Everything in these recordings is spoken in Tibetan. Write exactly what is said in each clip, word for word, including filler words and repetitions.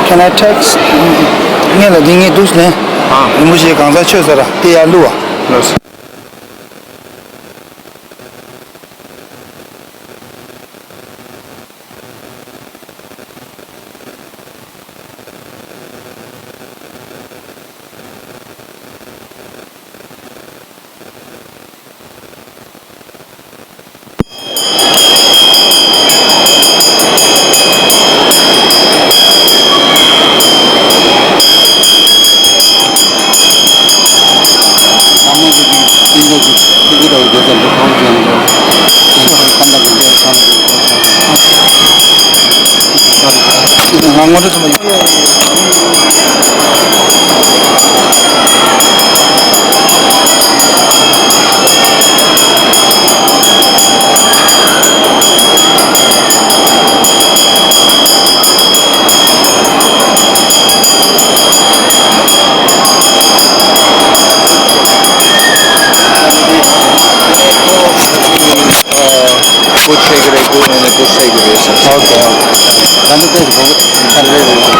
Can I text? ངས་ལ་འདི་ངས་འདུག་ནས། ཨ། རིན་པོ་ཆེ་གང་ཟག་ཆོས་ཟེར་ར་དེ་ཡར་བླུགས་བ། ལགས་སོ། ང་ངོ་སྤྲོད་ཚང་མ་ཡིན། བུ་ཆེ་གི་རེད། བུ་ནས་ནས་བུ་ཆེ་གི་རེད་ཟེར། ཨོ་ཁེ། ད་ནི་དེ་བུ་གི་ད་རེད། དེ་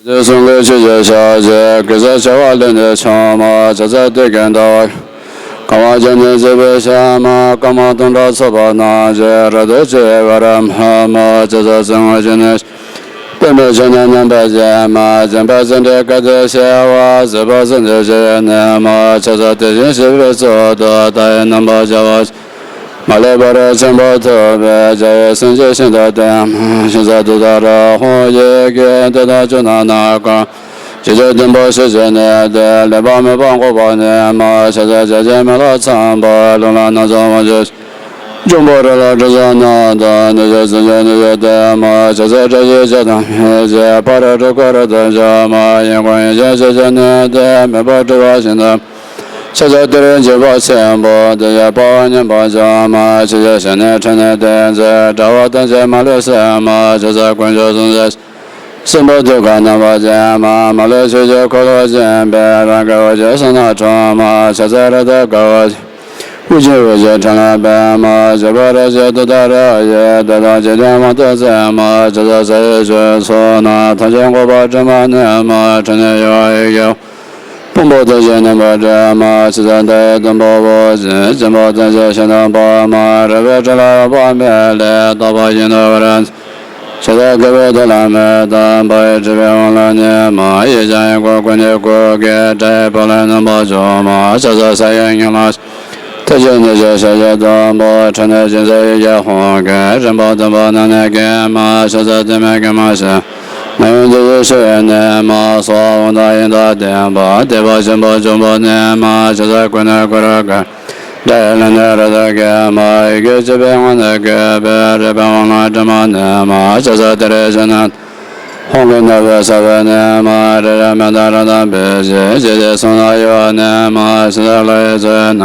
དུས་གསུང་གི་ཆོས་ཀྱི་ཞལ་གྱིས་གེ་སར་བྱེ་བ་ལས་ནི་བྱུང་མ་བྱ་ཚ་དེ་གན་ཟླ་བ། གང་བ་ཅན་ནི་བྱེད་པའི་ཤ་མ་སྐར་མ་སྟོང་ཕྲག་ཚོགས་པ་རྣམས་ཀྱིས་རབ་ཏུ་ཕྱེ་བར་སྨྲ་མ་བྱ་ཚ་ཚེ་སྔོན་བཞིན་ནི། བསྟན་པའི་ཆོས་ནི་རྣམ་པར་འབྱེད་མ་འཛིན་པ་ཙན་དན་བཀའ་དྲིན་ཆེ་བ་གཟིགས་པ་ཙན་དན་ཆོས་ཡོན་ནི་མ་བྱ་ཚ་དེ་བཞིན་གཤེགས་པའི་གཙུག་ཏོར་ལྟ་བའི་རྣམ་པར་འབྱེད་པ། མ་ལུས་པ་རབ་ཆེན་པོ་ཐོབ་པའི་བྱ་བའི་སེམས་ཀྱིས་ཤིན་ཏུ་བརྟན། ཤིང་རྩ་དུས་དང་རི་བོང་ཡི་གེ་དེ་དག་བཅུ་རྣམས་ནི་གང་། ཇི་ལྟར་བརྟན་པོ་ཞིག་བྱས་ནས་ཏེ། ལེགས་པར་མོས་པ་འགོག་པ་ནི་མ་བྱ་ཚ་བྱ་བྱེད་མེ་ལོང་ཚངས་པ་ལུག་ལ་སྣ་ཚོགས་མང་པོ། འབྱུང་པོ་རི་ལ་དྲི་བཟང་རྣམས་དང་ནུ་ཞོ་བཙུན་མོའི་ནུ་ཞོ་སྟེ་མ་བྱ་ཚ་བཀྲ་ཤིས་ལྕགས་དང་མེ་ལྕེ་ཕ་རོལ་འཁྲུལ་འཁོར་རབ་ཏུ་འཇོམས་མ་ཡིན་ཁོང་ཡིན་ཞེས་ཤེས་བྱ་ནི་སྟེ་མོས་པ་སྤྲོས་པ་ཞིག་དང་། ཆ་ཚང་དེར་འཇིགས་པ་ཆེན་པོ་དེ་ཡི་དཔའ་བོ་མཉམ་པར་འཇོམས་མ་ཆོས་ཀྱི་ཞལ་ནས་ཕྲིན་ལས་བསྟན་ཚེ་དགྲ་བོ་ཐམས་ཅད་མ་ལུས་གསོད་མ་བྱ་ཚ་དཀོན་མཆོག་གསུམ་མཛད། སྲིན་པོ་དུད་ཁ་རྣམ་པར་འབྱེད་མ་མ་ལུས་ཆོས་ཀྱི་འཁོར་ལོ་བཞེངས་པའི་རང་གི་འོད་ཀྱི་གསང་སྔགས་ཁྲོད་མ་བྱ་ཚ་རི་དྭགས་དཀར་པོ་ཆེ། དབུ་རྒྱན་འོད་ཀྱི་ཕྲིན་ལས་སྤེལ་མ་བྱེད་པ་རིགས་བཞི་དུད་འགྲོ་རིགས་ཡི་དེ་དག་འཇིག་རྟེན་དབང་དུ་མཛད་མ་བྱ་ཚ་ས་ཡི་ཕྱོགས་ཚོགས་རྣམས་ཐམས་ཅད་འགོག་པར་དྲི་མ་ནི་མ་ཕྲིན་ལས་ཡུ་བ་ཡི་གེ། ཕུང་པོ་ཐམས་ཅད་རྣམ་པར་སྒྲོལ་མ་བྱ་ཚ་ཟླ་བའི་དུམ་བུ་བོ་ཆེན། སྲིན་པོ་ཐམས་ཅད་ཞིང་དུ་འབབ་མ་རོལ་པའི་བྲག་ལ་རོལ་པ་མེད་ལས་རྟག་པ་ཡིན་ནོ་བར། བྱ་ཚ་དགའ་བའི་མཐུ་ལ་མེ་ཏོག་འབར་བའི་སྤྲིན་པའི་དབང་ལ་ནི་མ་ཡིད་ཀྱང་ཡིད་ཁོག་ཀུན་ནས་ཀུན་གྱི་དགྲ་ཡི་བུ་ལ་རྣམ་པར་འཇོམས་མ་བྱ་ཚ་ས་ཡི་ཉི་མ། ཐུགས་རྗེ་ནུས་ཤུགས་ཞལ་བཞི་སྟོང་པོ་ཕྲིན་ལས་ཅན་མཛད་ཡི་གེ་ཧཱུྃ་གི་རིམ་པ་བདུན་པོ་རྣམས་ནི་གེགས་མ་བྱ་ཚ་དེ་མེད་གེགས་མ་ཞི། ནམ་ཡང་འདི་ཡི་ཆོས་ཡོན་ནི་མ་སོགས་དབང་དང་ཡོན་དང་ལྡན་པ་བདེ་བ་ཆེན་པོ་འབྱུང་པོ་ནི་མ་བྱ་ཚ་ཀུན་ནས་བསྐོར་རབ་དགའ། འདྲ་ལ་ནི་རི་དྭགས་ཀྱི་མ་ཡི་གེ་བཅུ་པའི་ངང་ནས་བཀོད་པའི་རི་པའི་དབང་ལ་དྲི་མ་ནི་མ་ཇི་ཙམ་དེ་རེ་ཞིག་ན། ཧོང་གི་ནོར་བུ་ཟེར་བ་ནི་མ་རི་ར་མེ་ད་ར་དང་བེ་ཞེས་ཇི་ཙམ་སོང་ན་ཡོད་ནི་མ་ཇི་ཙམ་ལ་ཡི་ཚོད་ན།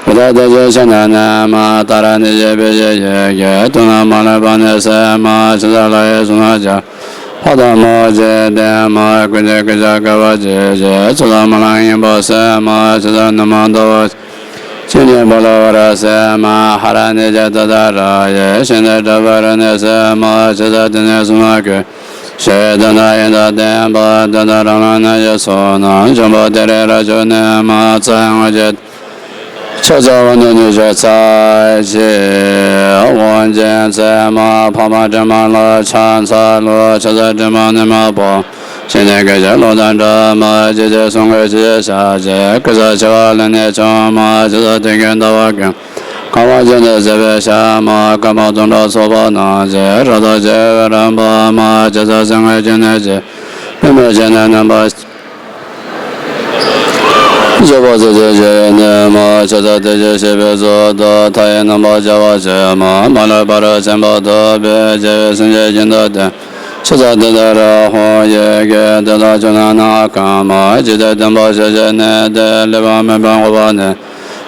རི་དྭགས་དེ་ཅི་ཆ་ན་ནི་མ་ཏཱ་ར་ནི་ཞེས་པའི་ཞེས་ཡི་གེ་དུ་ན་མ་ལ་པ་ནི་སེ་མ་ཇི་ཙམ་ལ་ཡི་སོང་ན་ཇ། ཕ་དང་མོ་ཇི་ལྡན་མ་ཀུན་གྱི་ཀུན་ཤ་དགའ་བ་ཇི་ཞེས་ཚུལ་དང་མ་ལ་ཡིན་པ་སེ་མ་ཇི་ཙམ་ནི་མ་འདོ་བ། ཤིང་ནི་བ་ལ་བ་ར་སེ་མ་ཧ་ར་ནི་ཇ་ཏ་ད་ར་ཡེ་ཤིང་ནི་དྲ་བ་ར་ནི་སེ་མ་ཇི་ཙམ་དེ་ནི་སོང་ན་ཀུན། ཞེས་དོན་དག་ཡིན་དང་ལྡན་པ་དོན་དག་རང་ལ་ནི་ཡོད་སོགས་ན་འབྱུང་པོ་དེ་རེ་ར་ཆོས་ནི་མ་རྩ་ཡང་བ་ཅད། ཆོས་རྩ་བ་ནི་ཉི་ཤུ་རྩ་བཞི། དབང་ཆེན་ཚད་མ་འཕགས་མ་དྲི་མ་ལ་ཕྱག་འཚལ་ལོ། ཆོས་རྩ་དྲི་མ་ནི་མ་སྤོང་། ཞིང་ནི་སྐད་ཅིག་གློག་དང་འདྲ་མ་ཇི་ཙམ་གསུང་གི་ཇི་ཙམ་ཤ་ཅེ་ཀུ་ས་ཆེ་བ་ལ་ནི་ཆུང་མ་ཇི་ཙམ་དེ་གི་ཟླ་བ་ཀུན། གང་བ་ཅན་དུ་ཟད་པའི་ཤ་མ་སྐར་མ་སྟོང་ཕྲག་ཚོགས་པ་ན་ཇི་ར་དོ་ཇི་བ་རམ་པ་མ་ཇི་ཙམ་སེང་གེ་ཅན་ནི་ཇི། པུས་མོ་ཅན་ནི་རྣམ་པ། བཞི་པོ་ཟེར་ཅེས་བྱས་ནི་མ་ཆ་ས་དེ་ཅི་ཤེས་པའི་བཟོ་དོ་མཐའ་ཡས་རྣམ་པར་བྱ་བ་ཆེ་མ་མ་ལུས་པ་རུ་ཆེན་པོ་ཐོབ་པའི་རྒྱལ་བའི་སེམས་ཅན་ཀུན་ཏུ་བསྟན། ཆོས་ས་དེ་ལྟར་ཧོ་ཡེ་གེ་དེ་དག་ཆོས་རྣམས་ནང་གང་མ་ཇི་ལྟར་བསྟན་པ་ཞེས་བྱས་ནས་དེ་ལེགས་པར་མོས་པ་འགོག་པ་ནི།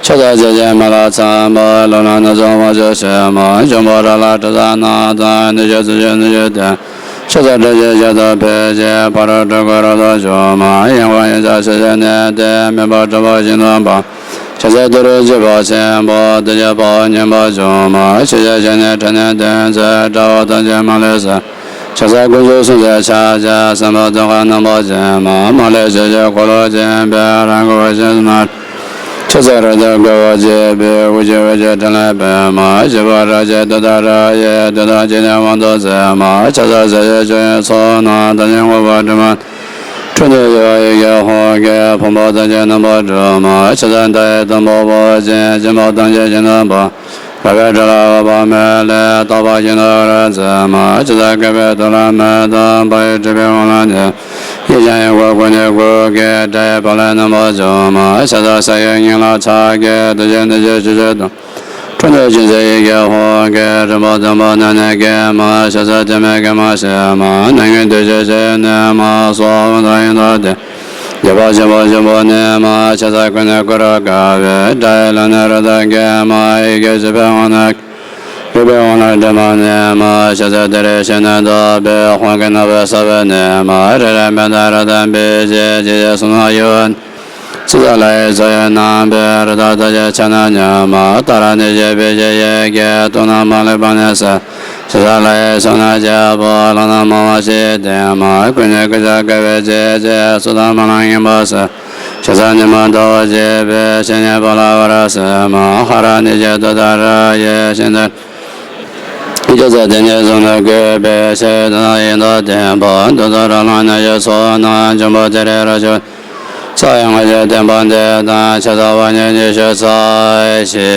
ཆོས་ས་ཇི་བཞིན་མི་ལ་འཚམ་པ་ལོ་ན་ན་ཚོ་མ་བཅོས་ཤེས་མ་འབྱུང་པོ་ར་ལ་དྲི་ཟ་ན་དང་ནི་ཆོས་སུ་ཆོས་ནི་ཆོས་དེ། ཆོས་ས་དེ་ཅི་ཞེས་དང་ཕལ་ཆེར་ཕ་རོལ་དྲུག་གི་རོ་དོ་བྱུང་མ་ཡིན་པ་ཡིན་ས་ཞེས་བྱས་ནས་དེ་མེད་པར་གྲུབ་པ་ཞིག་དང་པ། ཆོས་ས་དེ་རུ་འཇུག་པ་ཆེན་པོ་དེ་ཅི་པའོ་ཉན་པ་བྱུང་མ་ཆོས་ཅན་ཞེས་ནས་ཕྲད་ནས་དོན་ཚེ་དགྲ་བོ་ཐམས་ཅད་མ་ལུས་ས། ཆོས་ས་དཀོན་མཆོག་གསུམ་ཟེར་ཆ་ཆ་སེམས་དཔའ་ཚོགས་ཀྱི་རྣམ་པ་ཅན་མ་མ་ལུས་ཆོས་ཀྱི་འཁོར་ལོ་ཅན་པའི་རང་གི་འོད་ཆེན་སྣང་། ཆོས་ས་རི་དྭགས་དགའ་བ་བྱེད་པའི་དབུ་ཆེན་འོད་ཀྱི་ཕྲིན་ལས་པདྨ་ཞི་བ་ར་ཅེ་ཏུ་ཏཱ་ར་ཡེ་དུས་དང་ཕྱི་ནས་དབང་དུ་མཛད་མ་ཆ་ས་ས་ཡི་ཆོས་ཡོན་ཚོགས་རྣམས་དང་ཉན་དགོས་པ་དྲི་མ། འཕྲོ་འདུ་ཡོད་ཡི་གེ་ཧོ་གེ་ཕུང་པོ་ཐམས་ཅད་རྣམ་པར་གྲོལ་མ་ཆ་ས་མཐའ་ཡས་དང་པོ་བོ་ཅན་སྦྱིན་པ་ཐམས་ཅད་ཀྱི་རྣམ་པ། ར་བའི་སྒྲ་ལ་འོད་དཔག་མེད་ལས་རྟག་པ་ཡིན་ནོ་ར་མཛད་མ་ཆ་ས་བསྐལ་པའི་དུས་ལ་མི་རྟག་པ་ཡི་སྒྲིབ་པའི་དབང་ལ་ནི། ཡེ་ཤེས་ཡོན་ཀུན་ཀུན་ནས་ཀུན་གྱི་སྒྲ་ཡི་བ་ལས་རྣམ་པར་བྱུང་མ་ཆ་ས་ས་ཡི་སྙིང་ལ་ཕྱག་གི་དུས་ཀྱི་འདུ་བྱེད་ཆོས་ཆོས་དང་། འཕྲོ་འདུ་སྦྱིན་སྲེག་ཡི་གེ་ཧོ་གེ་རིམ་པ་བདུན་པ་ནང་ནས་གེ་མ་ཆ་ས་དེ་མེད་གེ་མ་ཤེས་མ་ནང་གི་འདུ་བྱེད་ཆོས་ནི་མ་སོགས་དབང་དང་ཡིན་དང་ལྡན། རྒྱས་པ་ཆེན་པོ་ཆེན་པོ་ནི་མ་ཆ་ས་ཀུན་ནས་ཀུན་ར་དགའ་བའི་སྒྲ་ཡི་ལ་ནི་རི་དྭགས་གེ་མ་ཡི་གེ་བཅུ་པའི་དབང་ནི། རིག་པའི་དབང་ལ་དྲི་མ་ནི་མ་ཆ་ས་དེ་རེ་ཤེས་ནས་འདོད་པའི་དབང་གི་ནོར་བུ་ཟེར་བ་ནི་མ་རི་ར་མེ་ད་ར་དང་བེ་ཞེས་ཇི་ཞེས་གསུངས་ན་ཡོད། ཅི་ས་ལ་ཡི་ཚོ་ཡི་རྣམ་པའི་རི་དྭགས་དག་ཅི་ཆ་ན་ཉམ་མ་ཏཱ་ར་ནི་ཞེས་པའི་ཞེས་ཡི་གེ་དུ་ན་མ་ལུས་པ་ནི་ས། ཅི་ས་ལ་ཡི་སོང་ན་རྒྱལ་པོ་ལོ་ན་མང་བ་ཞིག་ལྡན་མ་ཀུན་ནས་ཀུན་ཤ་དགའ་བའི་རྗེས་ཀྱི་སུ་དང་མ་ལ་ཡིན་པ་ས། ཆོས་ས་ཉི་མ་ཟླ་བ་བཞད་པའི་ཞིང་ནི་བ་ལ་བ་ར་སེ་མ་ཧ་ར་ནི་ཞེས་ཏུ་ཏཱ་ར་ཡེ་ཤིང་དུ། ཆོས་ས་དེ་ཉིད་གསུང་ནས་བཀོད་པའི་ཆོས་དང་ཡིན་དང་ལྡན་པ་འདི་དག་རང་ལ་ནི་ཡོད་སོགས་ན་འབྱུང་པོ་དེ་རེ་ར་ཆོས་ས་ཡང་ང་ཞེས་བསྟན་པ་འདི་དང་ཆོས་ས་བ་ཉིད་ཉི་ཤུ་རྩ་བཞི།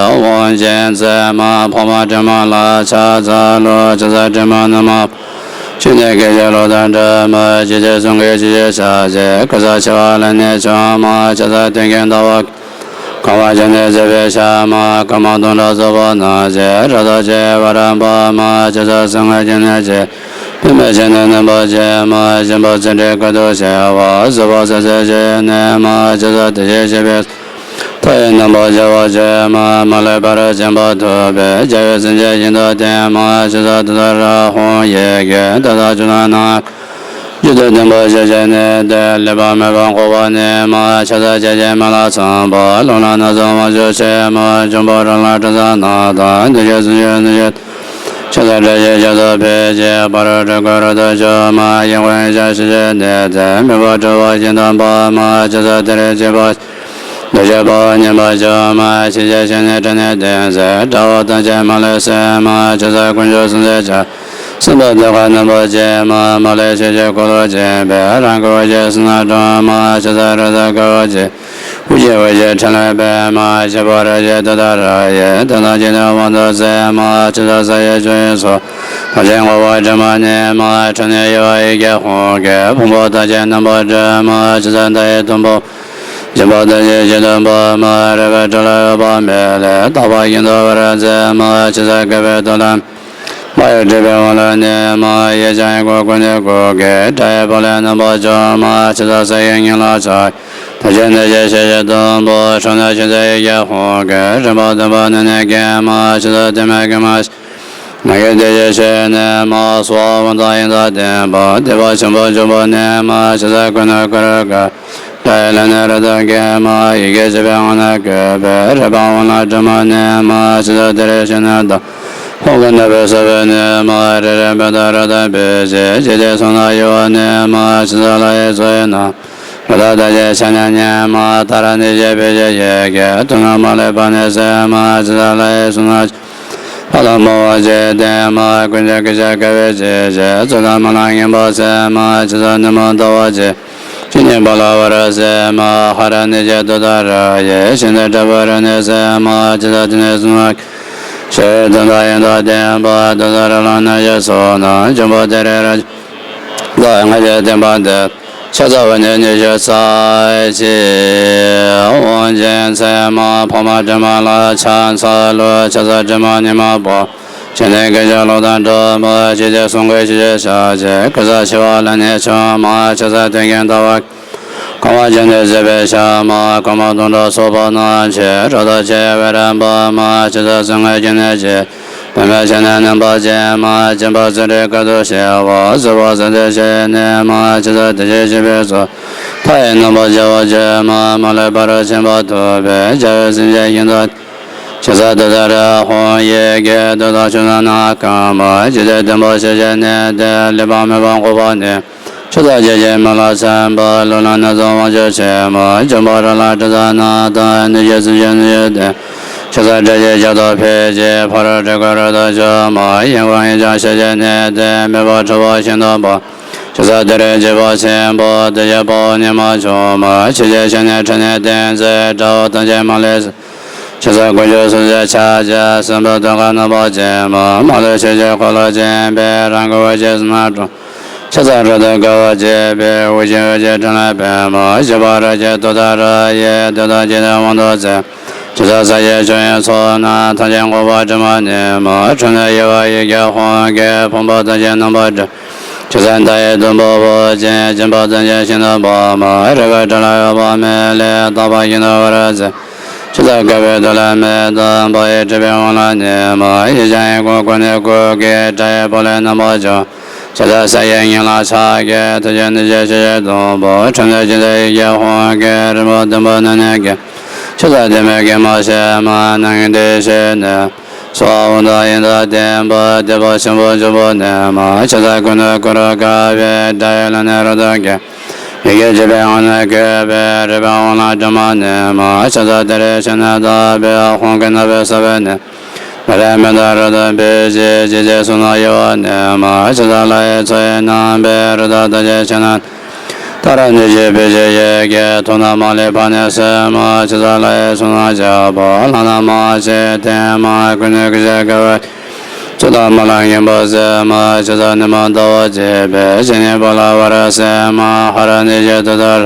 དབང་ཆེན་ཚད་མ་འཕགས་མ་དྲི་མ་ལ་ཕྱག་འཚལ་ལོ། ཆོས་ས་དྲི་མ་ནི་མ། ཆོས་ནི་སྐད་ཅིག་གློག་དང་འདྲ་མ་ཇི་ཙམ་གསུང་གི་ཇི་ཞེས་བྱ་ཞེས་ཀུན་ས་ཆེ་བ་ལ་ནི་ཆུང་མ་ཆ་ས་སྟེང་གི་ཟླ་བ། གང་བ་ཅན་ནི་ཟད་པའི་ཤ་མ་སྐར་མ་སྟོང་ཕྲག་ཚོགས་པ་ན་ཇི་ར་དོ་ཇི་བ་རམ་པ་མ་ཆ་ས་སེང་གེ་ཅན་ནི་ཇི། པུས་མོ་ཅན་ནི་རྣམ་པ་ཅན་མ་སྦྱིན་པ་ཚུལ་ཁྲིམས་ཀུན་ཏུ་བྱ་བ་བཟོད་པ་ཟེར་ཟེར་ཞེས་ནི་མ་ཆ་ས་དེ་ཞེས་བྱ་བའི། མཐའ་ཡས་རྣམ་པར་བྱ་བ་ཆེ་མ་མ་ལུས་པ་རུ་ཆེན་པོ་ཐོབ་པའི་རྒྱལ་བའི་སེམས་ཅན་ཞིང་དུ་བསྟན་མ་ཆ་ས་དེ་དག་ར་ཧོ་ཡེ་གེ་དེ་དག་ཆོས་རྣམས་ནང་། རྒྱུད་དུ་ལྡན་པ་ཞེས་བྱས་ནས་དེ་ལེགས་པར་མོས་པ་འགོག་པ་ནི་མ་ཆ་ས་ཇི་བཞིན་མི་ལ་འཚམ་པ་ལོ་ན་ན་ཚོ་མ་བཅོས་ཤེས་མ་འབྱུང་པོ་ར་ལ་དྲི་ཟ་ན་དང་འདུ་བྱེད་གསུམ་ཆོས་ནི་ཆོས། ཆོས་ས་དེ་ཅི་ཞེས་དང་ཕལ་ཆེར་ཕ་རོལ་དྲུག་གི་རོ་དོ་བྱུང་མ་ཡིན་པ་ཡིན་ས་ཞེས་བྱས་ནས་དེ་མེད་པར་གྲུབ་པ་ཞིག་དང་པ་མ་ཆ་ས་དེ་རེ་ཅེས་པ། འདུ་བྱེད་པ་ཉན་པ་བྱུང་མ་ཤེས་བྱ་ཞེས་ནས་ཕྲད་ནས་བསྟན་ཟེར་དགྲ་བོ་ཐམས་ཅད་མ་ལུས་སེམས་མ་ཆ་ས་དཀོན་མཆོག་གསུམ་ཟེར་ཆ། སེམས་དཔའ་ཚོགས་ཀྱི་རྣམ་པ་ཅན་མ་མ་ལུས་ཆོས་ཀྱི་འཁོར་ལོ་ཅན་པའི་རང་གི་འོད་ཀྱི་སྣང་གྲོལ་མ་ཆ་ས་རི་དྭགས་དགའ་བ་ཅན། དབུ་ཆེན་འོད་ཀྱི་ཕྲིན་ལས་པདྨ་ཞི་བ་ར་ཅེ་ཏུ་ཏཱ་ར་ཡེ་དེ་དག་ཅི་ནས་དབང་དུ་མཛད་མ་ཆ་ས་ས་ཡི་ཆོས་ཡོན་ཚོགས་ཐམས་ཅད་འགོག་པ་དྲི་མ་ནི་མ་འཕྲོ་ནས་ཡོད་ཡི་གེ་ཧོ་གེ་ཕུང་པོ་ཐམས་ཅད་རྣམ་པར་གྲོལ་མ་ཆ་ས་མཐའ་ཡས་དང་པོ། སྦྱིན་པ་ལྟ་ཞིང་བྱེད་དུ་འབབ་མ། རེ་བའི་དགྲ་ལ་འོས་པ་མེད་ལས། རྟག་པར་བཞིན་དུ་འབད་རུང་མཛད་མ། ཇི་ལྟར་བསྐལ་པའི་དུས་ལ་མེད། མ་ཡི་སྒྲིབ་པའི་དབང་ལ་གནས་མ། ཡེ་ཤེས་ཡི་གོ་ཀུན་ནས་བཀོད་དགའི། དགྲ་ཡི་བུ་ལས་རྣམ་པར་བྱོན་མ། ཇི་ལྟར་ས་ཡི་ཉིལ་ལ་ཆགས་ཐུགས་རྗེ་འདི་ཞེས་བྱ་བྱེད་དུམ་བུ། ཁྲོ་གནོན་ཅི་མཛད་ཡི་གེ་ཧཱུྃ་གིས། རིམ་པ་བདུན་པོ་ནི་ནི་འགེམས་མ། ཇི་ལྟར་དྲི་མེད་སྐྱེས་མ་ཞིག་མ་གི་དེ་ཡི་ཞལ་ནས་མ། གསོལ་བ་དབང་དང་ཡོན་བདག་ལྡན་པ། བདེ་བ་ཆེན་པོ་འབྱུང་པོ་ནས་མ། ཇི་ལྟར་ཀུན་ནས་བསྐོར་དགའ་བའི། དགྲ་ཡི་ལུས་ནི་རབ་ཏུ་འགེམས་མ། ཡི་གེ་བཞི་པའི་དབང་ནི་བཀོད་པའི། རིམ་པ་དབང་ལ་དྲི་མ་མེད་མ། ཇི་ལྟར་དེ་རིང་ཞལ་ནས་བཏབ། ཧཱུྃ་གི་རྣ་བའི་ས་བོན་ནས་མ། རེ་རེ་འབུར་དུ་རབ་ཏུ་འབིགས་བྱེད། ཇི་སྐད་གསུངས་ན་ཡོ་བ་ནས་མ། ཇི་ལྟར་ལྷ་ཡི་མཚོ་ཡི་ནང་། རི་དྭགས་བདག་ཅག་ཆ་མཉམ་ཉལ་མ། ཏཱ་ར་ཎི་ཞེས་བོད་ཀྱི་ཡི་གེས། ཐུགས་རྣམས་མ་ལུས་པ་ནི་གསལ་མ། ཇི་ལྟར་ལྷ་ཡི་གཟུགས་སྣང་། ཕ་དང་བུ་བ་ཅིག་ལྡན་མ། ཀུན་གྱི་སྐུ་ཞབས་དགའ་བའི་སྤྱན་གྱིས། ཚུལ་དང་མི་ལ་སྙན་པར་གསན་མ། ཇི་ལྟར་ཉིན་མོ་ཟླ་བ་གཅིག་ཇི་སྙེད་པོ་ལ་བར་གསལ་མ། ཧ་ར་ནི་ཞེས་དུ་ཏཱ་ར་ཡིས། ཤིན་ཏུ་བྲག་པོའི་རི་ནི་གསལ་མ། ཇི་ལྟར་དེ་ནི་གསུང་ན་ཞེས། དོན་དང་ཡོན་དང་ལྡན་པ། དེ་ལྟར་རི་ལ་གནས་ཀྱི་ཚོགས་རྣམས། འབྱུང་པོ་དེ་རིང་རབ་ཏུ་བསྔགས་ཀྱིས་བསྟེན་པ་འདི། ཕྱག་འཚལ་བ་ནི་ཉི་ཤུ་རྩ་གཅིག་དབང་ཆེན་ཚད་མ་འཕགས་མ་དྲི་མ་ལ་ཕྱག་འཚལ་ལོ། ཕྱག་འཚལ་དྲི་མ་ཉི་མ་པོ། ཇི་སྙེད་སྐད་ཅིག་གློག་དང་འདྲ་མ། ཇི་སྐད་གསུང་གི་ཞལ་ནས་ཕྱག་བགྱི། གེ་སར་ཞི་བ་ལྷ་ནས་བྱུང་མ། ཕྱག་འཚལ་དོན་ཀུན་ཟླ་བ་གང་བ་ཅན་དུ་གཟིགས་པའི་ཞལ་མ། གོང་མ་དུང་འདྲ་སོགས་པ་རྣམས་ཀྱིས། རབ་ཏུ་ཕྱེ་བའི་རིམ་པ་མ། ཇི་ལྟར་གསུང་གི་ཞལ་ནས་ཕྱག་བུད་མེད་ཞལ་ནས་རྣམ་པར་བྱེད་མ། སྦྱིན་པ་བརྩོན་འགྲུས་དཀའ་ཐུབ་ཞི་བ། བཟོད་པ་བརྩོན་འགྲུས་ཞི་བའི་གནས་མ། ཇི་ལྟར་དེ་བཞིན་གཤེགས་པའི་གཙུག་ལག་མཐའ་ཡས་རྣམ་པར་རྒྱལ་བ་སྤྱོད་མ། མ་ལུས་ཕ་རོལ་ཕྱིན་པ་ཐོབ་པའི། རྒྱལ་བའི་སེམས་ཅན་ཞིང་དུ་ཇི་ལྟར་དེ་ལྟར་ཧཱུྃ་ཡི་གེས། འདོད་དང་ཕྱོགས་རྣམས་ནམ་མཁའ་མ། ཇི་སྙེད་ལྡན་པ་ཞིང་བཞིན་གནས་ཏེ། ལུས་པ་མེད་པར་འགོག་པ་ནི། ཕྱག་འཚལ་ཇི་སྙེད་མི་ལ་མཚོན་པ། ལུས་ལ་ནི་ཚོགས་དབང་ཕྱུག་ཆེན་མོ། འབྱུང་པོ་རོ་ལངས་དྲི་ཟ་རྣམས་དང་། ནད་གཞི་སྲིན་ཞུ་ནད་གཞི་སྟེ། ཕྱག་འཚལ་དྲི་ཞིམ་ཞལ་དུ་ཕུལ་ཞིང་། ཕ་རོལ་སྲིན་ཁོལ་རབ་ཏུ་བྱུང་མ། ཡི་དམ་ཡིད་བཞིན་ཞིང་བཞིན་གནས་ཏེ། མེ་འབར་འཁྲུགས་པ་ཤིན་ཏུ་འབར། ཕྱག་འཚལ་དེ་རིང་འཇིགས་པ་ཆེན་པོ། དེ་བཞིན་དཔའ་བོ་ཉི་མ་ཆུང་མ། ཆེ་ཆེར་ཞིང་ནི་ཁྲི་ནས་བརྟེན་ཚེ། དགྲ་བོ་ཐམས་ཅད་མ་ལུས་ཚེ། ཕྱག་འཚལ་དཀོན་མཆོག་གསུམ་མཚོན་ཕྱག་རྒྱ། སྲིན་པོ་གདོན་བགེགས་རྣམ་པ་ཅན་མ། མ་ལུས་ཕྱོགས་བཅུར་འཁོར་ལོ་བཅས་པའི། རང་གི་འོད་ཀྱིས་བསོད་ནམས་སྤྲུལ། ཕྱག་འཚལ་རབ་ཏུ་དགའ་བ་བརྗིད་པའི། དབུ་ཞྭ་འོད་ཀྱི་ཕྲེང་ལས་སྤེལ་མ། ཞི་བ་རོ་གཅིག་ཏུ་ཏཱ་ར་ཡིས། འདོད་དང་ཇི་ལྟར་དབང་དུ་སྩལ། ཇི་ལྟར་ས་གཞི་ཕྱོགས་ཡི་ཚོགས་རྣམས། ཐམས་ཅད་འགོག་པ་དྲི་མ་ཉིད་མ། ཁྲོ་གནོན་ཡི་དྭགས་ཡི་གེ་ཧཱུྃ་གིས། ཕུང་པོ་ཐམས་ཅད་རྣམ་པར་སྒྲིབ། ཇི་ལྟར་མདའ་ཡི་དུམ་བུ་བོར་ཅིང་། སྦྱིན་པ་ཐམས་ཅད་ཤིན་ཏུ་འབར་མ། རེ་བའི་དགྲ་ལ་འོས་པ་མེད་ལས། རྟག་པར་བཞིན་དུ་འབད་རུང་མཛད། ཇི་ལྟར་བསྐལ་པའི་དུས་ལ་མེད་དང་། འབར་བའི་སྒྲིབ་པའི་དབང་ལ་གནས་མ། ཡེ་ཤེས་ཡི་གོ་ཀུན་ནས་བཀོད་དགའི། དགྲ་ཡི་བུ་ལས་རྣམ་པར་བྱུང་། ཇི་ལྟར་ས་གཞི་ཉིལ་ལ་ཆགས་ཀྱི། ཐུགས་རྗེ་འདི་ཞེས་བྱ་བྱེད་དུམ་བུ། ཁྲོ་གནོན་ཅི་མཛད་ཡི་གེ་ཧཱུྃ་གིས། རིམ་པ་བདུན་པོ་ནི་ནི་འགེམས། ཕྱག་འཚལ་དྲི་མེད་སྐྱེས་མ་ཞལ་མ། རྣམ་ལྔའི་དེ་ཡི་ཞལ་ནས། གསོལ་བ་དབང་དང་ཡོན་དང་ལྡན་པ། བདེ་བ་ཆེན་པོ་འབྱུང་པོ་ནས་མ། ཇི་ལྟར་ཀུན་ནས་བསྐོར་རབ་དགའ་བའི། དགྲ་ཡི་ལུས་ནི་རབ་ཏུ་འགེམས། ཡི་གེ་བཞི་པའི་དབང་ནི་བཀོད་པའི། རིམ་པ་དབང་ལ་དྲི་མ་ཉིད་མ། ཇི་ལྟར་དེ་རིང་ཞལ་ནས་བཏབ་པའི། ཧཱུྃ་གི་རྣ་བའི་ས་བོན་ནས། རེ་རེ་འབུར་དུ་རབ་ཏུ་འབིགས་ཤིང་། ཇི་སྐད་གསུངས་ན་ཡོ་བ་ནས་མ། ཇི་ལྟར་ལྷ་ཡི་མཚོ་ཡི་རྣམ་པའི། རི་དྭགས་ཐམས་ཅད་ཆ་མཉམ། ཏཱ་ར་ཎི་ཞེས་བོད་ཀྱི་ཡི་གེས། ཐུགས་རྣམས་མ་ལུས་པ་ནི་གསལ་མ། ཇི་ལྟར་ལྷ་ཡི་གཟུགས་སྣང་ཕྱག་པོ། ལྷ་རྣམས་མ་བཞིན་ལྡན་མ། ཀུན་ནས་སྐུ་ཞབས་དགའ་བ། ཚུལ་དང་མི་ལ་སྙན་པར་གསན་མ། ཇི་ལྟར་ཉིན་མོ་ཟླ་བ་གཅིག་པའི། ཇི་སྙེད་པོ་ལ་བར་གསལ་མ། ཧ་ར་ནི་ཞེས་དུ་ཏཱ་ར།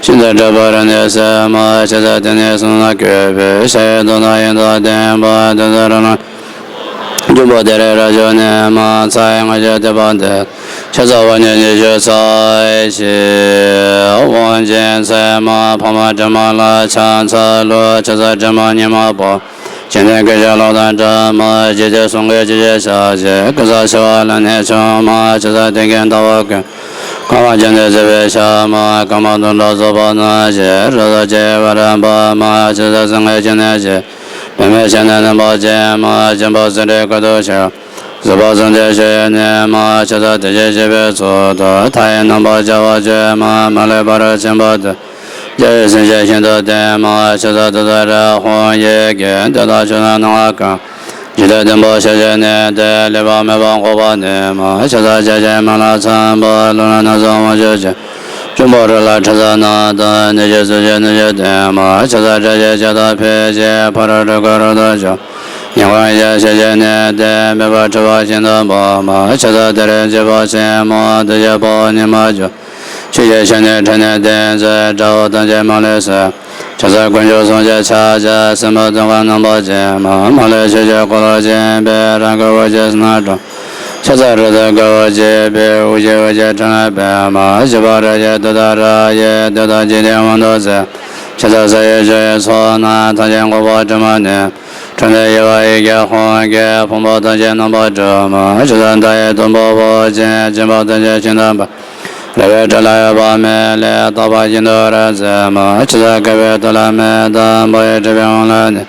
ཤིན་ཏུ་བྲག་པོའི་རི་ནི་གསལ་མ། ཇི་ལྟར་དེ་ནི་གསུང་ན་བཀོད་པའི། ཞལ་ཡི་དོན་དང་ཡོན་དང་ལྡན་པ། དེ་ལྟར་རི་ལ་འབྱུང་པོ་དེ་རིང་རབ་འབྱོན་ནས་མ། ཚ་ཡི་སྔ་ཕྱི་སྡིག་པ་འདས། ཕྱག་འཚལ་བ་ནི་ཉི་ཤུ་རྩ་བཞི། དབང་ཆེན་ཚད་མ་འཕགས་མ་དྲི་མ་ལ་ཕྱག་འཚལ་ལོ། ཕྱག་འཚལ་དྲི་མ་ཉི་མ་པོ། ཇི་སྙེད་སྐུ་ཞབས་གློག་དང་འདྲ་མ། ཇི་སྐད་གསུང་གི་ཞལ་ནས་ཕྱག་བགྱི། གེ་སར་ཞི་བ་ལྷ་ནས་བྱུང་མ། ཇི་ལྟར་དེ་ཀུན་ཟླ་བ་ཀུན། གང་བ་ཅན་དུ་གཟིགས་པའི་ཞལ་མ། གང་མ་དུང་འདྲ་སོགས་པ་རྣམས་ཀྱིས། རབ་ཏུ་ཕྱེ་བའི་རིམ་པ་མ། ཇི་ལྟར་གསུང་གི་ཞལ་ནས་ཕྱག། བུད་མེད་ཞལ་ནས་རྣམ་པར་བྱེད་མ། སྦྱིན་པ་བརྩོན་འགྲུས་དཀའ་ཐུབ་ཞི། བཟོད་པ་བརྩོན་འགྲུས་ཞི་བའི་གནས་མ། ཇི་ལྟར་དེ་བཞིན་གཤེགས་པའི་གཙུག་ཏོར། མཐའ་ཡས་རྣམ་པར་རྒྱལ་བ་སྤྱོད་མ། མ་ལུས་ཕ་རོལ་ཕྱིན་པ་ཐོབ། རྒྱལ་བའི་སེམས་ཅན་ཞིང་དུ་ལྡན་མ། ཇི་ལྟར་དེ་ལྟར་རི་ཧཱུྃ་ཡི་གེས། འདོད་དང་ཕྱོགས་རྣམས་ནམ་མཁའ་གང་། ཇི་ལྟར་ལྡན་པ་ཞིང་བཞིན་གནས་ཏེ། ལུས་པ་མེད་པར་འགོག་པ་ནི་མ། ཇི་ལྟར་བྱ་བྱེད་མི་ལ་མཚོན་པ། ལུས་ལ་ནི་ཚོགས་དབང་ཕྱུག་ཆེན། འབྱུང་པོ་རོ་ལངས་དྲི་ཟ་རྣམས་དང་། ནད་གཞི་སྲིན་ཞུ་ནད་གཞི་སྟེ་མ། ཇི་ལྟར་དྲི་ཞིམ་ཞལ་དུ་ཕུལ་ཞིང་། ཕ་རོལ་སྲིན་ཁོལ་རབ་ཏུ་བྱུང་། ཡི་དམ་ཡིད་བཞིན་ཞིང་བཞིན་གནས་ཏེ། མེ་འབར་འཁྲུགས་པ་ཤིན་ཏུ་འབར་མ། ཇི་ལྟར་དེ་རིང་འཇིགས་པ་ཆེན་མོ། དེ་བཞིན་དཔའ་བོ་ཉི་མ་བྱུང་། ཆོས་ཀྱི་ཆུ་ནི་དྲི་ནི་ལྡན་ཅིང་། དགྲ་བོ་ཐམས་ཅད་མ་ལུས་སུ། ཕྱག་འཚལ་དཀོན་མཆོག་གསུམ་གྱི་ཕྱག་རྒྱ། སྲིད་པ་སྡུག་བསྔལ་རྣམ་པར་འབྱིན་པ། མ་ལུས་ཆོས་ཀྱི་འཁོར་ལོ་བཅས་པའི། རང་གི་འོད་ཀྱི་སྣང་གྲོལ། ཕྱག་འཚལ་རི་དྭགས་དཀར་པོ་བཅས་པའི། དབུ་རྒྱན་འོད་ཀྱི་ཕྲེང་བ་པདྨ། བཞད་པ་རི་རྒྱལ་ཏུཏྟཱ་ར་ཡི། འདོད་དང་འཇིག་རྟེན་དབང་དུ་མཛད། ཕྱག་འཚལ་ས་ཡི་ཆོས་ཀྱི་ཚོགས་རྣམས། ཐམས་ཅད་འགོག་པ་དྲི་མ་མེད། འཁྲུལ་རྣམས་ཡལ་བ་ཡི་གེ་ཧཱུྃ་གིས། ཕུང་པོ་ཐམས་ཅད་རྣམ་པར་སྒྲོལ་མ། ཕྱག་འཚལ་མཐའ་ཡས་སྟོང་པ་པོ་ཆེ། སྦྱིན་པ་ཐམས་ཅད་ཤིན་ཏུ་འབར། རལ་པའི་ཁྲི་ལ་འོད་དཔག་མེད་ལས། རྟག་པར་སྐྱེ་འདུལ་རབ་མཛད་མ། ཕྱག་འཚལ་བསྐལ་པའི་དུས་ལ་མེ་ལྟར། འབར་བའི་ཁྲི་པའི་ཧཱུྃ་ལས་ནི།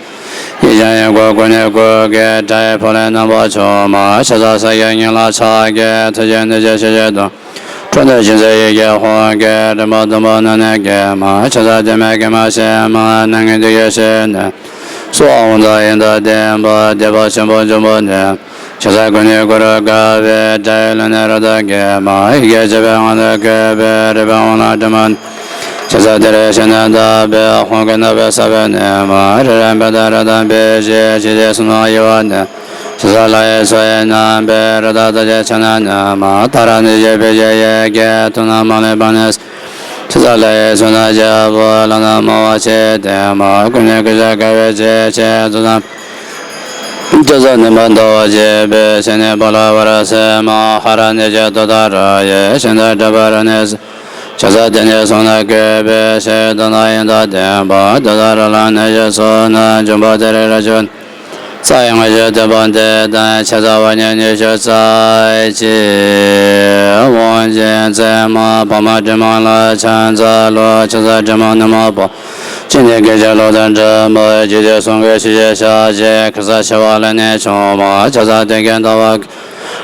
ཡེ་ཤེས་དབྱིངས་ཀྱི་སྒོ་ནས་བཀོད་དགོས། དགྲ་ཡི་ཕོ་ལྷན་རྣམ་པར་འཇོམས་མ། ཕྱག་འཚལ་ས་གཞི་ཉིད་ལ་ཕྱག་བགྱི། ཐུགས་རྗེའི་སྣེ་ལྕེ་ཞལ་གྱི་སྟོབས། འཁྲུལ་རྣམས་ཞི་མཛད་ཡི་གེ་ཧཱུྃ་གིས། རིམ་པ་བདུན་པོ་སྣ་ནས་བརྒྱན་མ། ཕྱག་འཚལ་ཏིང་མའི་སྐྱེད་མ་བྱེད་མ། སྣ་ལྔའི་བདུད་ཀྱི་ཞལ་ནས། གསོལ་བ་འོད་མཛོད་དབྱིངས་དང་ལྡན་པ། བདེ་བ་ཆེན་པོ་འབྱུང་པོ་ནས། ཕྱག་འཚལ་སྐུ་ནི་གུ་རུ་དགའ་བའི། དགྲ་ཡི་ལུས་ནི་རབ་ཏུ་བརྒྱན་མ། ཡི་གེ་བཅུ་པའི་ངང་ལས་བཀོད་པའི། རིག་པའི་དབང་ལ་དྲི་མ། ཕྱག་འཚལ་ཏུ་རེ་ཞིང་ནི་དག་པའི། ཧཱུྃ་གིས་བསྣུན་པའི་ས་བོན་ནི་མ། རི་རབ་བེ་ཏ་རི་དྭགས་འབིགས་བྱེད། ཆོས་ཀྱི་གསུང་རྣམས་ཡལ་བ་ནི། ཕྱག་འཚལ་ལྷ་ཡི་མཚོ་ཡི་རྣམ་པའི། རི་དྭགས་ཐམས་ཅད་ཕྱག་ན་ཉལ་མ། ཏཱ་ར་ནི་ཞེས་བོས་བྱས་ཡི་གེས། དུག་རྣམས་མ་ལུས་པ་ནི། ཕྱག་འཚལ་ལྷ་ཡི་མཚོ་རྣམས་རྒྱལ་པོ། ལྷ་རྣམས་མང་བ་ཆེས་ལྡན་མ། ཀུན་ནས་གུས་ཕྱག་དགའ་བས་བརྗིད་ཆེ། རྫོགས་སངས་རྒྱས་སུ་ནི་མ་འདའ་བར་བྱེད་པའི། ཕྱག་ནི་པཱ་ལ་བ་ར་སེ་མ། ཧ་ར་ནི་ཞེས་ཏུཏྟཱ་ར་ཡི། ཤིན་ཏུ་དྲག་པོའི་རིགས་ནི་གསུམ། ཕྱག་འཚལ་ཏིང་ངེ་གསུང་ལས་བཀོད་པའི། ཞི་བའི་དོན་དང་ཡོན་དང་ལྡན་པ། ཏུཏྟཱ་ར་ལ་ནི་ཞེས་གསོལ་ནས། འབྱུང་པོ་དེ་རིགས་རབ་བྱུང་ནས། རྩ་བའི་སྔ་ཕྱི་སྡོམ་པ་འདི་དང་། ཕྱག་འཚལ་བ་ཉིད་ཉི་ཤུ་རྩ་གཅིག་དབང་ཆེན་རྩེ་མོ་འཕགས་མ་དྲི་མ་ལ་ཕྱག་འཚལ་ལོ། ཕྱག་འཚལ་དྲི་མ་ནི་མ་བུ་ཅི་ནས་སྐད་ཅིག་གློག་དང་འདྲ་མོ། རྒྱུད་སྡེ་གསུམ་གྱི་ཆོས་ཀྱི་ཞལ་གཅིག་གེ་སར་ཞི་བ་ལྷ་ནས་བྱུང་མ། ཕྱག་འཚལ་ཏིང་ངེ་ཟླ་བ་གི།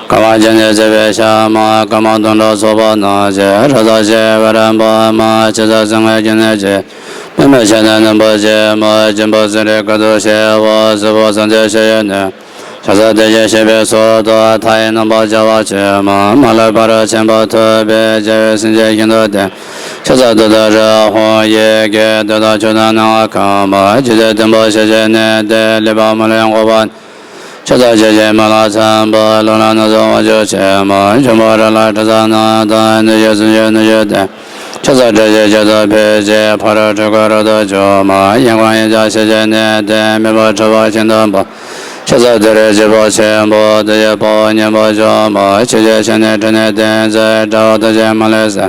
ཀ་མ་ཅི་ནས་བརྩེགས་པའི་ཞལ་མ། ཀ་མ་དུང་སྒྲ་ཚོགས་པ་རྣམས་ཀྱིས། རབ་ཏུ་ཕྱེ་བའི་རིམ་པ་མ། ཕྱག་འཚལ་སེང་གེ་ཅི་ནས་སྐྱེས། པདྨས་ཕྱག་ནི་རྣམ་པར་བརྒྱན་མ། སྦྱིན་པ་ཚུལ་ཁྲིམས་དཀའ་ཐུབ་ཞི་བ། གཟུ་བོར་སངས་རྒྱས་ཞི་ཡི་ནི། ཕྱག་འཚལ་ཏིང་ངེ་འཛིན་པའི་ཚུལ་དུ། མཐའ་ཡས་རྣམ་པར་རྒྱལ་བ་སྤྱན་མ། མ་ལུས་པ་རུ་ཕྱིན་པ་ཐུབ་པས། རྒྱལ་བའི་སེམས་ཅན་ཞིང་དུ་བསྟན། ཕྱག་འཚལ་ཏུཏྟཱ་ར་ཧཱུྃ་ཡི་གེས། འདོད་དང་ཕྱོགས་དང་སྣང་བ་ཁམས་མ། རྒྱུད་སྡེ་བདུན་པོ་ཞི་བྱེད་ནི་སྟེ། ལུས་པ་མ་ལུས་འགོག་པ། ཕྱག་འཚལ་ཇི་བཞིན་མི་ལ་འཚམ་པ། ལུས་ལ་སྣ་ཚོགས་དབང་ཕྱུག་ཆེན་མོ། འབྱུང་པོ་རིགས་ལ་དྲི་ཟ་རྣམས་དང་། སྣོད་བཅུད་སུམ་ཅུ་སྣོད་བཅུ་ལྡན། ཕྱག་འཚལ་བཀྲ་ཤིས་རྒྱ་མཚོ་འཕེལ་ཞིང་། ཕ་རོལ་འཁྲུལ་འཁོར་རབ་ཏུ་འཇོམས་མ། གཡས་བསྐུམ་གཡོན་བརྐྱང་ཞི་བྱེད་ནི་སྟེ། མི་ཕོད་འཁྲུལ་པ་ཤིན་ཏུ་འབར། ཕྱག་འཚལ་ཏུ་རེ་ཆེན་པོ་ཆེན་པོ། བདུད་ཀྱི་དཔའ་བོ་ཉེན་པར་འཇོམས་མ། ཆོས་ཀྱི་ཆུ་ནི་དྲི་ནི་ལྡན་ཅིང་། དགྲ་བོ་ཐམས་ཅད་མ་ལུས་སུ།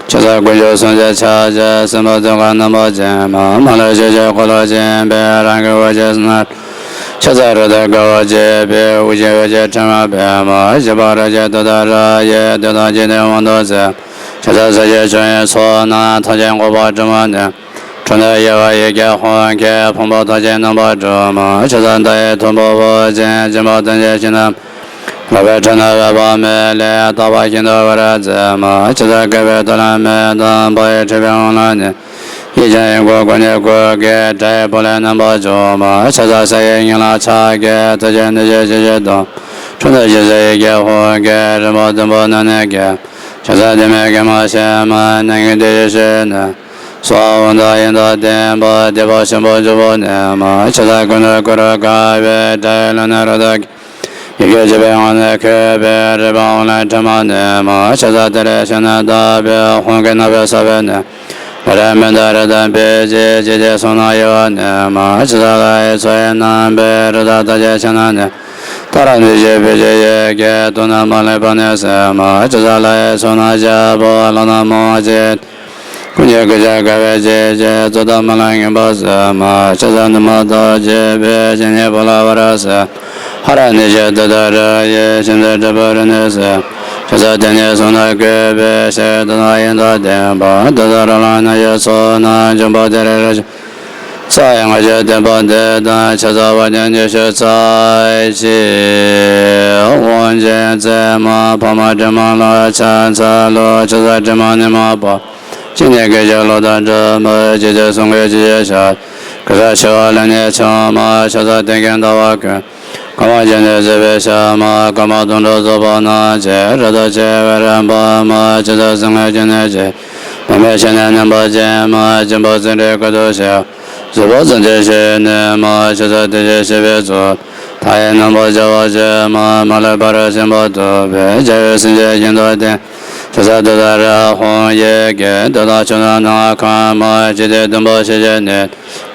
ཕྱག་འཚལ་དཀོན་མཆོག་གསུམ་གྱི་ཕྱག་རྒྱ། སྲིད་པ་སྡུག་བསྔལ་རྣམ་པར་འབྱིན་མ། མ་ལུས་ཆོས་ཀྱི་འཁོར་ལོ་བཅས་པའི། རང་གི་འོད་ཀྱི་སྣང་། ཕྱག་འཚལ་རི་དྭགས་དཀར་པོ་བཅས་པའི། དབུ་རྒྱན་འོད་ཀྱི་ཕྲེང་བ་པདྨ། བཞད་པ་རི་རྒྱལ་ཏུཏྟཱ་ར་ཡི། འདོད་དང་འཇིག་རྟེན་དབང་དུ་མཛད། ཕྱག་འཚལ་ས་གཞིའི་ཆུ་ཡི་ཚོགས་རྣམས། ཐམས་ཅད་འགོག་པ་དྲི་མ་མེད། འཁྲུལ་རྣམས་ཡལ་བ་ཡི་གེ་ཧཱུྃ་གིས། ཕུང་པོ་ཐམས་ཅད་རྣམ་པར་སྒྲོལ་མ། ཕྱག་འཚལ་མཐའ་ཡས་སྟོང་པ་པོ་ཆེ། སྦྱིན་པ་ཐམས་ཅད་ཤིན་ཏུ། རལ་པའི་ཁྲོད་ན་འོད་དཔག་མེད་ལས། རྟག་པར་སྐྱེ་འདུལ་བར་མཛད་མ། ཕྱག་འཚལ་བསྐལ་པའི་དུས་ལ་མེ་ལྟར། འབར་བའི་ཁྲི་པའི་ཧཱུྃ་ལས་ནི། ཡེ་ཤེས་དབྱིངས་ཀྱི་སྒོ་ནས་བཀོད་དགོས། དགྲ་ཡི་ཕོ་ལྷན་རྣམ་པར་འཇོམས་མ། ཕྱག་འཚལ་ས་གཞིའི་ཉི་ལ་ཕྱག་བགྱི། ཐུགས་རྗེའི་སྣེ་ལྕེ་ཞལ་གྱི་སྟོབས། འཁྲུལ་རྣམས་ཞི་མཛད་ཡི་གེ་ཧཱུྃ་གིས། རིམ་པ་བདུན་པོ་སྣ་ནས་བརྒྱན། ཕྱག་འཚལ་ཏིང་མའི་སྐྱེད་མ་བྱེད་མ། སྣ་ལྔའི་བདུད་ཀྱི་ཞལ་ནས། གསོལ་བ་འོད་མཛོད་དབྱིངས་དང་ལྡན་པ། བདེ་བ་ཆེན་པོ་འབྱུང་པོ་ནས་མ། ཕྱག་འཚལ་ཀུན་ཏུ་བཀུར་སྟི་དགའ་བའི། དགྲ་ཡི་ལུས་ནི་རབ་ཏུ། ཡི་གེ་བཅུ་པའི་ངང་ལས་བཀོད་པའི། རིག་པའི་དབང་ལས་དྲི་མ་མེད་མ། ཕྱག་འཚལ་ཏུ་རེ་ཞིང་ནི་དག་པའི། ཧཱུྃ་གིས་བསྣུན་པའི་ས་བོན་ནི། རི་རབ་མེ་ལྟར་རབ་ཏུ་འབིགས་བྱེད། རྒྱུད་སྡེ་གསུམ་རྣམས་ཡལ་བ་ནས་མ། ཕྱག་འཚལ་ལྷ་ཡི་མཚོ་ཡི་རྣམ་པའི། རི་དྭགས་ཐམས་ཅད་ཕྱག་ན་མེད། ཏཱ་ར་ནི་ཞེས་བོས་བྱས་ཡི་གེས། དུག་རྣམས་མ་ལུས་པ་ནི་སེལ་མ། ཕྱག་འཚལ་ལྷ་ཡི་མཚོ་རྣམས་རྒྱལ་པོ། ལྷ་རྣམས་མང་བ་ཆེས། ཀུན་གྱིས་གུས་ཕྱག་དགའ་བས་བརྗིད་ཆེ། རྫོགས་ལྡན་མ་ལ་སྙོམས་པར་གཟིགས་མ། ཕྱག་འཚལ་ནུབ་མོ་ཟླ་བ་བརྗིད་པའི། ཞལ་ནི་པཱ་ལ་བ་ར་སེ། ཧ་ར་ནི་ཞེས་ཏུཏྟཱ་ར་ཡི། ཤིན་ཏུ་དྲག་པོའི་རིགས་ནི་གསུམ། ཕྱག་འཚལ་ཏིང་ངེ་གསུང་ལས་བཀོད་པའི། ཞི་བའི་དོན་དང་ཡོན་དང་ལྡན་པ། ཏུཏྟཱ་ར་ལ་ནི་ཞེས་གསོལ་ནས། འབྱུང་པོ་དེ་རིགས་རབ་བྱུང་ནས། རྩ་བའི་སྔ་ཕྱི་སྡོམ་པ་འདི་དང་། ཕྱག་འཚལ་བ་ཉིད་ཉི་ཤུ་རྩ་གཅིག་དབང་ཆེན་རྩེ་མོ་འཕགས་མ་དྲི་མ་ལ་ཕྱག་འཚལ་ལོ། ཕྱག་འཚལ་དྲི་མ་ནི་མ་བུ་ཅི་ནས་སྐད་ཅིག་གློག་དང་འདྲ་མོ། རྒྱུད་སྡེ་གསུམ་གྱི་ཆོས་ཀྱི་ཞལ། གེ་སར་ཞི་བ་ལྷ་ནས་བྱུང་མ། ཕྱག་འཚལ་ཏིང་གེ་ཟླ་བ་ཀུན། ཀ་མ་ཅི་ནས་བརྩེགས་པའི་ཞལ་མ། ཀ་མ་དུང་སྒྲ་ཚོགས་པ་རྣམས་ཀྱིས། རབ་ཏུ་ཕྱེ་བའི་རིམ་པ་མ། ཕྱག་འཚལ་སེང་གེ་ཅི་ནས་སྐྱེས། པདྨས་ཕྱག་ནི་རྣམ་པར་བརྒྱན་མ། སྦྱིན་པ་ཚུལ་ཁྲིམས་དཀའ་ཐུབ་ཞི་བ། གཟུ་བོར་སངས་རྒྱས་ཞི་བའི་ནི་མ། ཕྱག་འཚལ་ཏིང་ངེ་ཞི་བའི་གཙུག་ཏོར། མཐའ་ཡས་རྣམ་པར་རྒྱལ་བ་སྤྱན་མ། མ་ལུས་པ་རུ་ཕྱིན་པ་ཐུབ་པས། རྒྱལ་བའི་སེམས་ཅན་ཞིང་དུ་བསྟན། ཕྱག་འཚལ་ཏུཏྟཱ་ར་ཧཱུྃ་ཡི་གེ། དེ་དག་ཕྱག་ན་ནམ་མཁའ་མ། ཇི་སྟེ་བདུན་པོ་ཞི་བྱེད་ནི།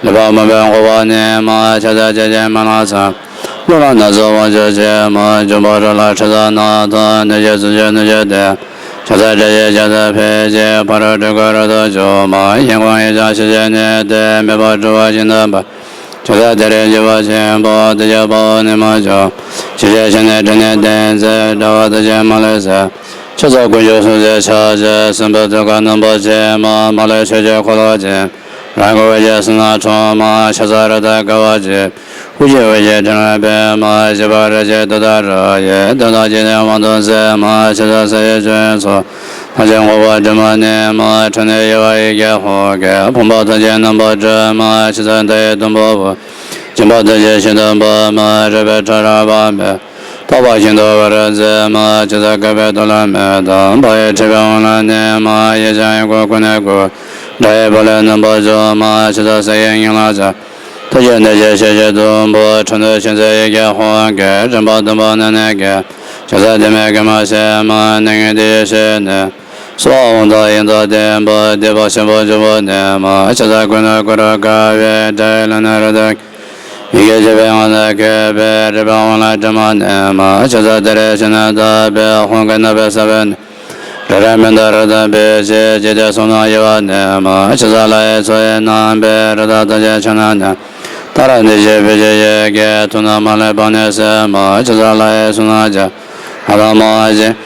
ནུས་པ་མུན་པའི་འཁོར་བ་ནས་མ། ཕྱག་འཚལ་བྱ་ཞིང་སྨོན་ལམ་བརྩམ། ཀླུ་ལ་ནགས་སུ་དབང་ཕྱུག་ཆེན་མོ། འབྱུང་པོ་རོ་ལ་ཁྲི་སྟོང་རྣམས་དང་། གནོད་བྱེད་གཙོ་ཆེན་གནོད་བྱེད་དེ། ཕྱག་འཚལ་བཀྲ་ཤིས་རྒྱ་མཚོ་འཕེལ་ཞིང་། ཕ་རོལ་སྤྲུལ་སྐུ་རབ་ཏུ་འབྱུང་མ། གཡས་བསྐུམ་གཡོན་བརྐྱང་ཞི་བྱེད་ནི། དེ་མེད་པར་སྤྲུལ་པ་ཤིན་ཏུ་འབར། ཕྱག་འཚལ་ཏུ་རེ་འཇིགས་པ་ཆེན་པོ། དེ་ཡི་དཔའ་བོས་ནི་མ་བྱུང་། ཞི་བྱེད་ཕྱག་ནི་དྲི་ནི་ལྡན་མཛད། དགྲ་བོ་དག་ཅིང་མ་ལུས་བསད། ཕྱག་འཚལ་དཀོན་མཆོག་གསུམ་གྱི་ཕྱག་རྒྱ། སྲིན་པོའི་གདུགས་དཀར་རྣམ་པ་ཅན་མ། མ་ལུས་ཕྱོགས་བཅུའི་འཁོར་ལོ་ཅན། རང་གི་འོད་ཀྱིས་སྲིད་ན་འཁྲུངས་མ། ཕྱག་འཚལ་རི་དྭགས་དགའ་བ་བརྗིད། དབུ་རྒྱན་འོད་ཀྱི་ཕྲིན་ལས་པདྨ། བཞད་པ་རལ་གྲི་ཏུཏྟཱ་ར་ཡིས། བདུད་དང་འཇིག་རྟེན་དབང་དུ་མཛད་མ། ཕྱག་འཚལ་ས་ཡི་ཆོས་དབྱིངས་སུ། ཐམས་ཅད་འགོག་པ་དྲི་མ་མེད་མ། ཕྲིན་ལས་ཡུ་བ་ཡི་གེ་ཧཱུྃ་གིས། ཕུང་པོ་ཐམས་ཅད་རྣམ་པར་སྒྲོལ་མ། ཕྱག་འཚལ་མཐའ་ཡས་སྡོང་པོ་པོ། སྦྱིན་པ་ཐམས་ཅད་ཤིན་ཏུ་འབར་མ། རལ་པའི་ཁྲ་རལ་པ་མེད། ཐོགས་པ་ཤིན་ཏུ་དབུལ་བར་མཛད་མ། ཕྱག་འཚལ་བསྐལ་པའི་རྡོ་ལ་མེ་ཏོག་འབར་བའི་ཁྲི་པའི་དབུ་ལ་གནས་མ། ཡེ་ཤེས་དབྱིངས་སྐུ་ཀུན་ནས་བསྐོར། སྒྲ་ཡི་ཕ་རོལ་རྣམ་པར་འཇོམས་མ། ཕྱག་འཚལ་སེང་གེའི་སྙན་ལ་སྤྱན། ཐུགས་ཀྱི་གནོད་བྱེད་ཞི་བྱེད་ཟླུམ་པོ། ཁྲག་འཐུང་ཆོས་མཛད་ཡི་གེ་ཧཱུྃ་གིས། རིམ་པ་བདུན་པོ་གནོན་ནས་ཀྱང་། ཕྱག་འཚལ་དྲི་མེད་ཀུན་མ་ཞི་མ། གནོད་ངན་དེ་ཡི་ཞི་ནི། གསོལ་བ་འོད་མཐའ་ཡི་མཐའ་བརྟན་པ། བདེ་བ་ཆེན་པོ་འབྱུང་པོ་གནས་མ། ཕྱག་འཚལ་ཀུན་ནས་བསྐོར་དགའ་བའི། སྒྲ་ཡི་ལོན་ནས་རི་དྭགས། ཡི་གེ་བརྗོད་པའི་ངང་ནས་བསྐོར་བའི། རལ་པའི་དབུ་ལ་དྲི་མ་མེད་མ། ཕྱག་འཚལ་ཏུ་རེ་ཞིག་ནས་བཏབ་པའི། ཧཱུྃ་གིས་བསྣུན་པའི་ས་བོན་ནི། རེ་རེ་མིག་ཏུ་རེག་ལྡན་པའི་ཕྱིར། འཇིག་རྟེན་གསུམ་རྣམས་ཡལ་བར་ནུས་མ། ཕྱག་འཚལ་ལྷ་ཡི་མཚོ་ཡི་རྣམ་པའི། རི་དྭགས་ཐམས་ཅད་ཕྱག་ན་མྱུར། ཏཱ་ར་ཎི་ཞེས་བོད་ཀྱི་ཡི་གེས། ཐུབ་རྣམས་མ་ལུས་འབག་ནས་སྲེག་མ། ཕྱག་འཚལ་ལྷ་ཡི་གསུང་རྣམས་ཀྱིས། ལྷ་དང་མ་ཡི་ཞིང་།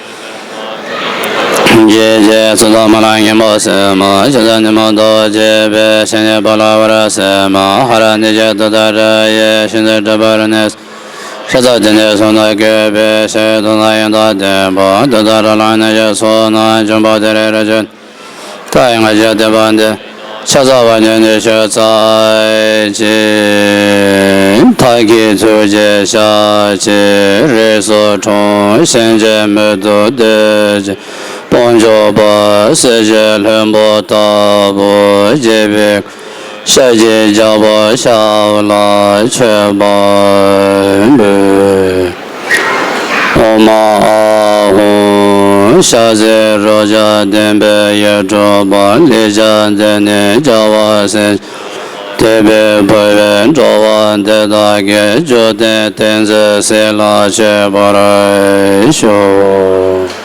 ཀྱི་ཀྱི་ཚོགས་དང་མ་ལ་སྙན་པོ་གསོལ་མ། ཕྱག་འཚལ་ཉོན་མོངས་ཟླ་བ་གཅོད་པའི། ཞལ་སྙན་པ་ལ་འོད་ཟེར་མ། ཧ་ར་ཎི་ཞེས་ཏུཏྟཱ་ར་ཡིས། ཤིན་ཏུ་སྤྲུལ་པའི་རིག་གནས། ཕྱག་འཚལ་ཏུ་ནི་གསུང་དང་བཀོད་པའི། ཕྱག་འོས་ཐུགས་དང་ཡོན་མཐའ་ལྡན་པ། ཏུཏྟཱ་ར་ལ་ནི་ཡི་ཚོགས་རྣམས། འབྱུང་པོ་ཏུ་རེ་རིགས་ཀྱི། མཐའ་ཡས་ལྔ་བརྒྱ་ཐེག་པ་འདི། ཕྱག་འཚལ་བ་ཉིད་ནི་ཞུ་ཚར་ཅིག་མཐའ་བརྒྱད་ཐུགས་རྗེའི་ཞལ་གྱིས། རིགས་སུ་འཁྲུངས་གཤིན་རྗེའི་མིག་ཏུ་བསྡུས་ཀྱི། དཔལ་འབྱོར་པ་གསེར་གྱི་ལྷུན་པོ་ལྟ་བུ། རྒྱས་པའི་ཞལ་གྱི་རྒྱལ་པོ་ཞབས་ལ་མཆོད་པར་འབུལ། ཨོཾ་ཨཱཿཧཱུྃ། ཞལ་ཟས་རོ་བརྒྱ་ལྡན་པའི་ཡིད་སྒྲུབ་པ། ལེགས་སྦྱར་འདི་ནི་རྒྱལ་བ་སྲས་བསྟན་པའི་བོད་པའི་འགྲོ་བ་འདི་དག་གི་རྒྱུད་སྡེ་བསྟན་འཛིན་ཟས་ལ་མཆོད་པར་ཞུ།